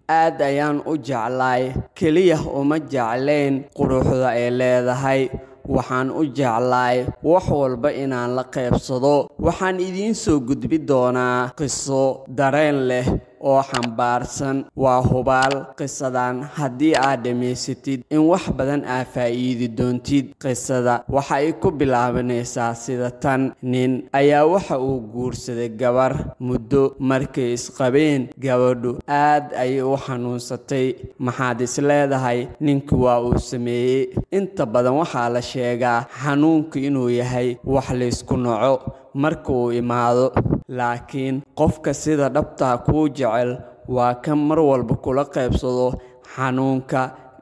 Aad ayaan u jeclaay, keliya uma jeclayn quruxda ay leedahay, waxaan u jeclaay wax walba inaan la qaybsado. Waxaan idiin soo gudbi doonaa qiso dareen leh oo xambaarsan. Waa hubaal qisadan haddii aad dhammaysatid in wax badan aad faa'iidi doontid. Qisada waxa ay ku bilaabanaysaa sida tan: nin ayaa waxa uu guursaday gabar. Muddo markay isqabeen, gabadhu aad ayay u xanuunsatay. Maxaad is leedahay ninki waa uu sameeyey? Inta badan waxaa la sheegaa xanuunku inuu yahay wax laysku naco marka uu imaado, laakiin qofka sida dhabtaa kuu jecel waa kan mar walba kula qaybsado xanuunka,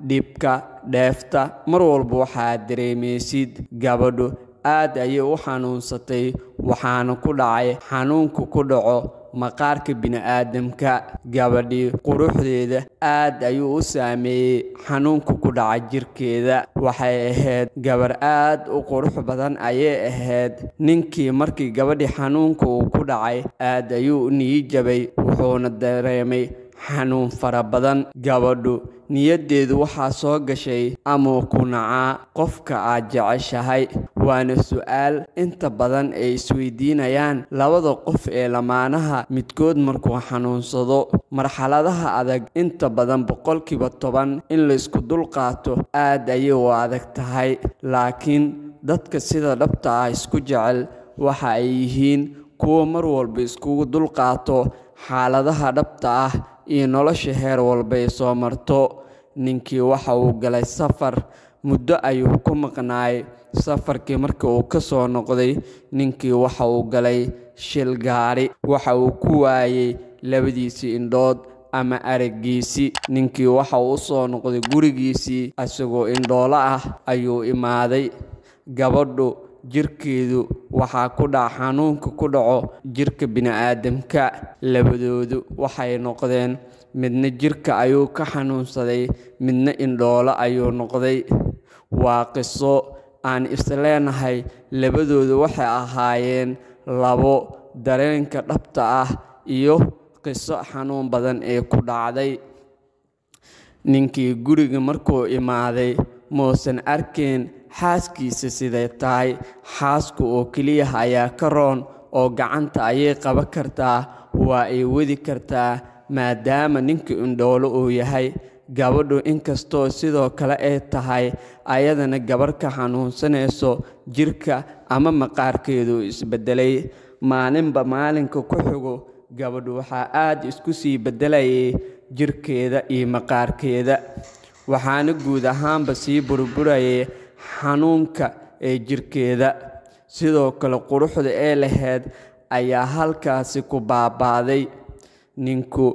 dhibka, dheefta, mar walba waxaad dareemaysid. Gabadhu aad ayay u xanuunsatay, waxaana ku dhacay xanuunka ku dhaco maqaarka bini'aadamka. Gabadhii quruxdeeda aad ayuu u saameeyey xanuunka ku dhaca jirkeeda. Waxay ahayd gabar aad u qurux badan ayay ahayd. Ninkii markii gabadhii xanuunka uu ku dhacay aad ayuu u niyad jabay, wuxuuna dareemay xanuun fara badan. Gabadhu niyaddeedu waxaa soo gashay, amuu ku nacaa qofka aad jeceshahay? Waana su'aal inta badan ay isweydiinayaan labada qof ee lamaanaha midkood markuu xanuunsado. Marxaladaha adag inta badan 10% in laysku dulqaato aad ayay u adag tahay, laakiin dadka sida dhabta ah isku jecel waxa ay yihiin kuwo mar walba iskugu dulqaato xaaladaha dhabta ah iyo nolosha heer walba ay soo marto. Ninkii waxa uu galay safar, muddo ayuu ku maqnaay. Safarkii markii uu ka soo noqday, ninkii waxa uu galay shil gaari, waxa uu ku waayey labadiisii indhood ama araggiisii. Ninkii waxa uu u soo noqday gurigiisii isagoo indhoolo ah ayuu imaaday. Gabadhu jirkeedu waxaa ku dhaca xanuunka ku dhaco jirka bini'aadamka. Labadoodu waxay noqdeen midna jirka ayuu ka xanuunsaday, midna indhoolo ayuu noqday. Waa qiso aan isleenahay labadoodu waxay ahaayeen labo dareenka dhabta ah iyo qiso xanuun badan ee ku dhacday. Ninkii guriga markuu imaaday muusan arkayn xaaskiisa siday tahay. Xaaska oo keliya ayaa ka roon oo gacanta ayay qaban kartaa, waa ay wadi kartaa, maadaama ninka indhoolo uu yahay. Gabadhu inkastoo sidoo kale ay tahay ayadana gabar ka xanuunsanayso jirka ama maqaarkeedu isbedelay. Maalinba maalinka ku xigo gabadhu waxaa aad isku sii beddelayay jirkeeda iyo maqaarkeeda, waxaana guud ahaanba sii burburayay xanuunka ee jirkeeda. Sidoo kale quruxda ee lahayd ayaa halkaasi ku baaba'day. Ninku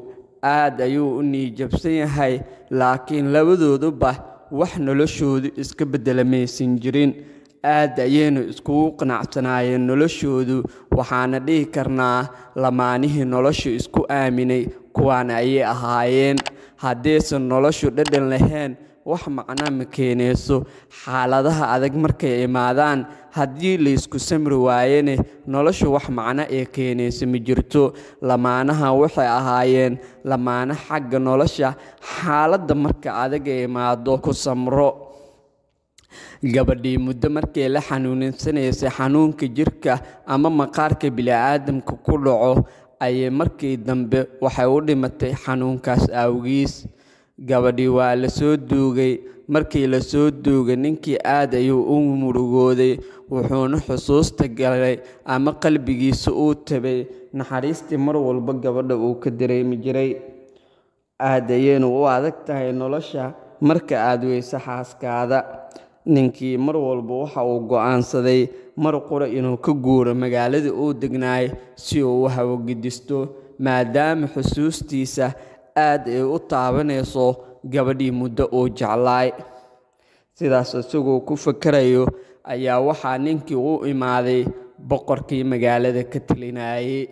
aad ayuu u niyad-jabsan yahay, laakiin labadooduba wax noloshoodu iska beddela maysan jirin. Aad ayayna iskugu qanacsanaayeen noloshoodu, waxaana dhihi karnaa lamaanihii nolosha isku aaminay kuwaan ayay ahaayeen. Haddaysan noloshu dhadhan lahayn, wax macno ma keenayso. Xaaladaha adag markay imaadaan, haddii laysku samri waayene, noloshu wax macno ee keenayso ma jirto. Lamaanaha waxay ahaayeen lamaane xagga nolosha xaaladda marka adag ay imaado ku samro. Gabadhii muddo markay la xanuunsanaysay xanuunka jirka ama maqaarka bini'aadamka ku dhaco ayay markii dambe waxay u dhimatay xanuunkaas awgiis. Gabadhii waa la soo duugay. Markii la soo duugay, ninkii aad ayuu u murugooday, wuxuuna xusuusta galay ama qalbigiisa uu tabay naxariistii mar walba gabadha uu ka dareemi jiray. Aad ayayna u adag tahay nolosha marka aad weyso xaaskaada. Ninkii mar walba waxa uu go'aansaday mar qura inuu ka guuro magaaladii uu degnaay si uu u hawagedisto, maadaama xusuustiisa aad ay u taabanayso gabadhii muddo uu jeclaay. Sidaas isagoo ku fakarayo ayaa waxaa ninkii u imaaday boqorkii magaalada ka talinayay.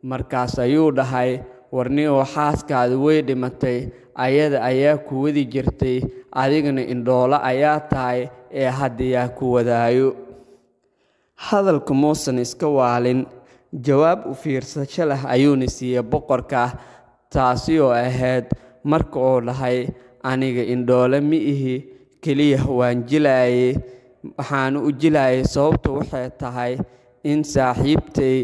Markaas ayuu dhahay, warniyow, xaaskaadu way dhimatay, ayada ayaa ku wadi jirtay, adigana indhoolo ayaa tahay, ee hadda yaa ku wadaayo? Hadalka muusan iska waalin, jawaab u fiirsasho leh ayuuna siiyey boqorka, taasi oo ahayd Marka oo dhahay aniga indhoole ma ihi, keliya waan jilaayay, waxaana u jilaayay sababtu waxay tahay in saaxiibtay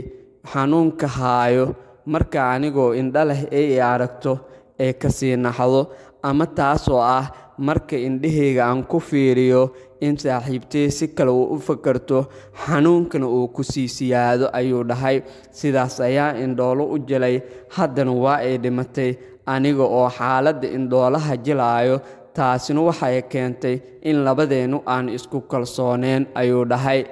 xanuunka haayo marka anigoo indho leh ay i aragto ay ka sii naxdo, ama taasoo ah marka indhahayga aan ku fiiriyo in saaxiibtay si kale uu u fakarto, xanuunkana uu ku sii siyaado, ayuu dhahay. Sidaas ayaa indhoolo u jilay, haddana waa ay dhimatay aniga oo xaaladda indhoolaha jilaayo, taasina waxay keentay in labadeennu aan isku kalsooneen, ayuu dhahay.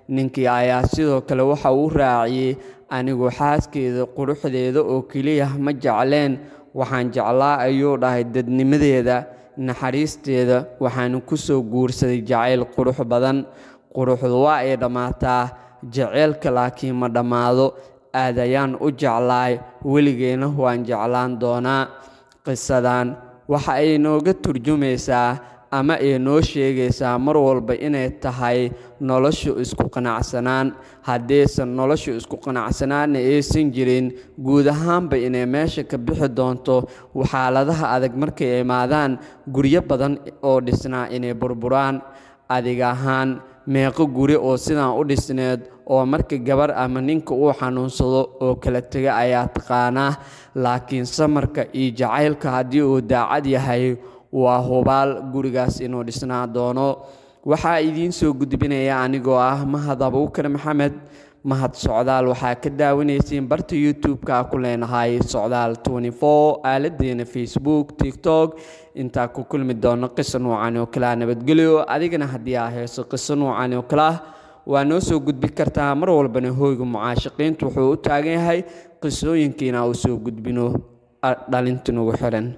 Ninkii ayaa sidoo kale waxa uu raaciyey, anigu xaaskeeda quruxdeeda oo keliya ma jecleen, waxaan jeclaa, ayuu dhahay, dadnimadeeda, naxariisteeda, waxaana ku soo guursaday jacayl qurux badan. Quruxdu waa ay dhammaataa, jaceylka laakiin ma dhammaado. Aad ayaan u jeclaay, weligeena waan jeclaan doonaa. Qisadan waxa ay nooga turjumaysaa ama ay noo sheegaysaa mar walba inay tahay noloshu isku qanacsanaan. Haddaysan noloshu isku qanacsanaanna aysan jirin, guud ahaanba inay meesha ka bixi doonto. Xaaladaha adag markay imaadaan, guryo badan oo dhisnaa inay burburaan. Adiga ahaan meeqo guri oo sidaan u dhisneed oo marka gabar ama ninka uu xanuunsado oo kala tega ayaa taqaanaa? Laakiin samarka iyo jacaylka haddii uu daacad yahay, waa hubaal gurigaas inuu dhisnaa doono. Waxaa idiin soo gudbinaya anigoo ah Mahad Abuukar Maxamed, Mahad Socdaal. Waxaa ka daawanaysiin barta YouTube-ka ku leenahay Socdaal 24, aaladeena Facebook, TikTok. Intaa ku kulmi doono qiso noocan oo kalea, nabadgelyo. Adigana haddii aa hayso qiso noocan oo kale ah, waa noo soo gudbi kartaa. Mar walbana hoyga mucaashaqiintu wuxuu u taagan yahay qisooyinkiina uu soo gudbino dhalinta nagu xiran.